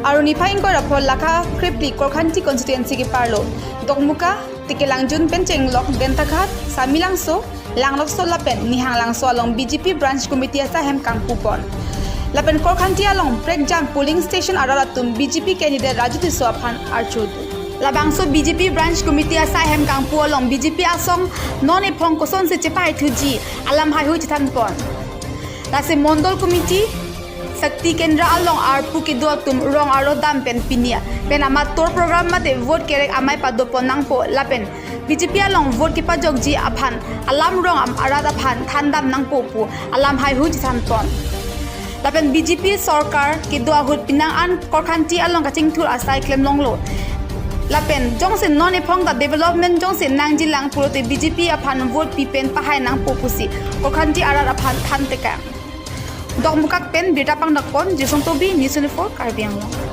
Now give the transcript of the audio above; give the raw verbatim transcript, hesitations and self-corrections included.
Aru niphai ingkoi ra pho Lakha Krepli Korkanthi constituency keparlo Dokmoka, Tekelangjun pen Chenglok, Dentaghat, Samelangso, Langlokso lapen Nihanglangso along B J P branch committee asai ahem kangpupon. Lapen Korkanthi along Prekjang polling station arat atum B J P candidate Raju Tisso aphan archo do. Labangso B J P branch committee asai ahem kangpu along B J P asong non ephong kosonsi chepaithuji alam haihui chethanpon. Lasi Mondol Committee, Shakti Kendra along arpu kedo atum rong aro dam pen pini pen amator program mate vote kerek amei padopon nangpo lapen B J P along vote kepajokji aphan alam rong am arat aphan thandam nangpo pu alam haihui chethanpon. Lapen B J P sorkar kedo ahut penang an Korkanthi along kachingthur asai klemlonglo. Lapen jongsi non ephong ta development jongsi nangjilang pulote B J P aphan vote pi pen pahai nangpo pusi Korkanthi arat aphan thantekang. Dokmoka pen birta pangdakpon Jisong Tobi, News twenty-four Karbi Anglong.